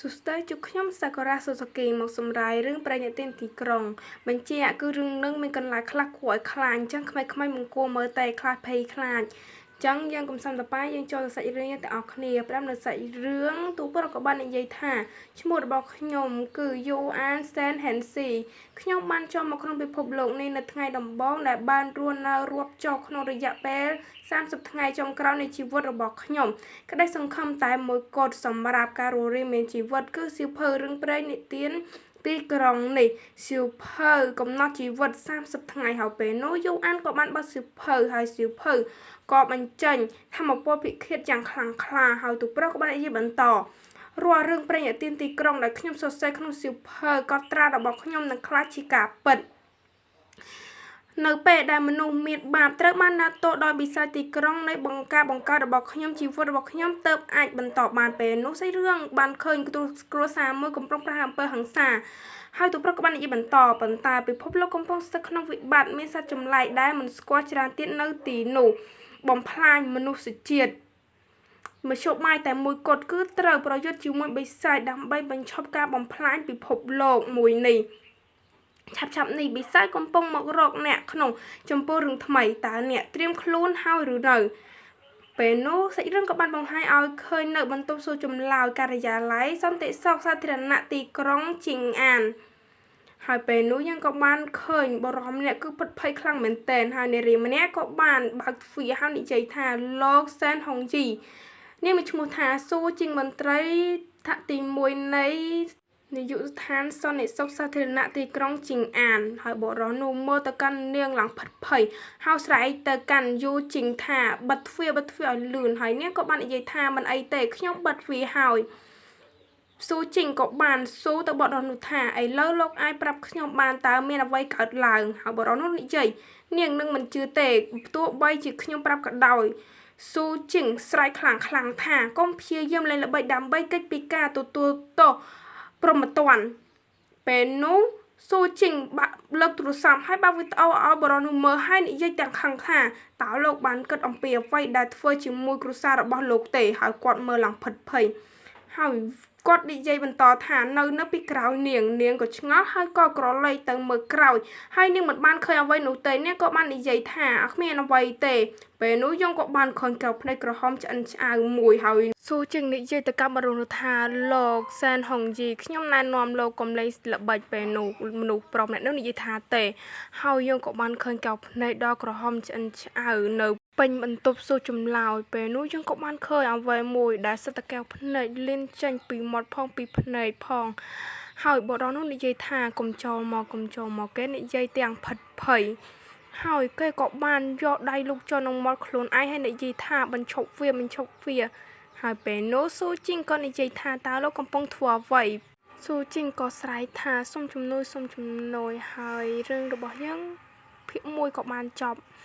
សួស្តីជួបខ្ញុំសាកូរ៉ាសូសាគីមកសម្រាយរឿងប្រញាទានទីក្រុងបញ្ជាក់គឺរឿងនឹងមានកន្លែងខ្លះគួរឲ្យខ្លាចអញ្ចឹងក្មេងៗមិនគួរមើលតែខ្លះភ័យខ្លាចចឹងយើងកំសំតប៉ាយើងចូលទៅសាច់រឿងយើងទាំងអស់គ្នាផ្ដាំនៅសាច់រឿងទូប្រុសក៏បាននិយាយថាឈ្មោះរបស់ខ្ញុំគឺយូអានសែនហេនស៊ីខ្ញុំបានចូលមកក្នុងពិភពលោកនេះនៅថ្ងៃដំបូងដែលបានរស់នៅរាប់ចុះក្នុងរយៈពេល30ថ្ងៃចុងក្រោយនៃជីវិតរបស់ខ្ញុំក្តីសង្ឃឹមតែមួយគត់សម្រាប់ការរស់រានមានជីវិតគឺសៀវភៅរឿងព្រេងនិទានទីក្រុងនេះសៀវភៅកំណត់ជីវិត30ថ្ងៃហើយពេលនោះយូអានក៏បានបើកសៀវភៅហើយសៀវភៅក៏បញ្ចេញធម្មពលពិឃាតយ៉ាងខ្លាំងក្លាហើយទូប្រុសក៏បាននិយាយបន្តរាល់រឿងព្រេងនិទានទីក្រុងដែលខ្ញុំសរសេរក្នុងសៀវភៅកត់ត្រារបស់ខ្ញុំនឹងក្លាយជាការពិតនៅពេលដែលមនុស្សមានបាបត្រូវបានណាត់ទោសដោយបិសាចទីក្រុងនៃបង្ការបង្កើតរបស់ខ្ញុំជីវិតរបស់ខ្ញុំទៅអាចបន្តបានពេលនោះសាច់រឿងបានឃើញគ្រួសារមួយកំពុងប្រហាអំពើហិង្សាហើយទូប្រុសក៏បាននិយាយបន្តប៉ុន្តែពិភពលោកកំពុងស្ថិតក្នុងវិបត្តិមានសត្វចម្លែកដែលមិនស្គាល់ច្រើនទៀតនៅទីនោះបំផ្លាញមនុស្សជាតិមធ្យោបាយតែមួយគត់គឺត្រូវប្រយុទ្ធជាមួយបិសាចដើម្បីបញ្ឈប់ការបំផ្លាញពិភពលោកមួយនេះឆាប់ឆាប់នេះបិសាចកំពុងមករកអ្នកក្នុងចំពោះរឿងថ្មីតើអ្នកត្រៀមខ្លួនហើយឬនៅពេលនោះសាច់រឿងក៏បានបង្ហាញឲ្យឃើញនៅបន្ទប់សួរចម្លើយការិយាល័យសន្តិសុខសាធារណៈទីក្រុងជីងអានហើយពេលនោះយើងក៏បានឃើញបរិសម្នាក់គឺពិតភ័យខ្លាំងមែនទែនហើយនារីម្នាក់ក៏បានបើកទ្វារហើយនិយាយថាលោកសែនហុងជីនាងមានឈ្មោះថាស៊ូជីងមន្ត្រីថ្នាក់ទី1នៃនាយកដ្ឋានសន្តិសុខសាធារណៈទីក្រុងជីងអានហើយបរិសនោះមើលទៅកាន់នាងឡើងផិតភ័យហើយស្រែកទៅកាន់យូជីងថាបិទទ្វារបិទទ្វារឲ្យលឿនហើយនាងក៏បាននិយាយថាមិនអីទេខ្ញុំបិទទ្វារហើយស៊ូជីងក៏បានស៊ូទៅបរិសនោះថាឥឡូវលោកអាចប្រាប់ខ្ញុំបានតើមានអ្វីកើតឡើងហើយបរិសនោះនិយាយនាងនឹងមិនជឿទេទោះបីជាខ្ញុំប្រាប់ក៏ដោយស៊ូជីងស្រែកខ្លាំងខ្លាំងថាកុំព្យាយាមលេងល្បិចដើម្បីគេចពីការទទួលទោសព្រមត្តនពេលនោះស៊ូជីងបាក់លើកទូរស័ព្ទហើយបើកវីដេអូឲ្យបរិសនោះមើលហើយនិយាយទាំងខឹងថាតើលោកបានគិតអំពីអ្វីដែលធ្វើជាមួយគ្រួសាររបស់លោកទេហើយគាត់មើលឡើងភិតភ័យហើយគាត់និយាយបន្តថានៅនៅពីក្រោយនាងនាងក៏ឆ្ងល់ហើយក៏ក្រឡេកទៅមើលក្រោយហើយនាងមិនបានឃើញអ្វីនោះទេនាងក៏បាននិយាយថាគ្មានអ្វីទេពេលនោះយើងក៏បានឃើញកែវភ្នែកក្រហមឆ្អិនឆ្អៅមួយហើយស៊ូជាងនិយាយទៅកាន់បរិនោះថាលោកសែនហុងយីខ្ញុំណែនាំលោកកុំលេងល្បិចពេលនោះមនុស្សប្រុសម្នាក់នោះនិយាយថាទេហើយយើងក៏បានឃើញកែវភ្នែកដ៏ក្រហមឆ្អិនឆ្អៅនៅពេញបន្ទប់សួរចម្លើយពេលនោះយើងក៏បានឃើញអ្វីមួយដែលសិតតែកែវភ្នែកលៀនចេញពីមាត់ផងពីភ្នែកផងហើយបរិនោះនិយាយថាកុំចូលមកកុំចូលមកគេនិយាយទាំងផិតភ័យហើយគេក៏បានយកដៃលូកចូលក្នុងមាត់ខ្លួនឯងហើយនិយាយថាបញ្ឈប់វាបញ្ឈប់វាហើយពេលនោះស៊ូជីងក៏និយាយថាតើលោកកំពុងធ្វើអ្វីស៊ូជីងក៏ស្រែកថាសូមជំនួយសូមជំនួយហើយរឿងរបស់យើងភាគ1ក៏បានចប់។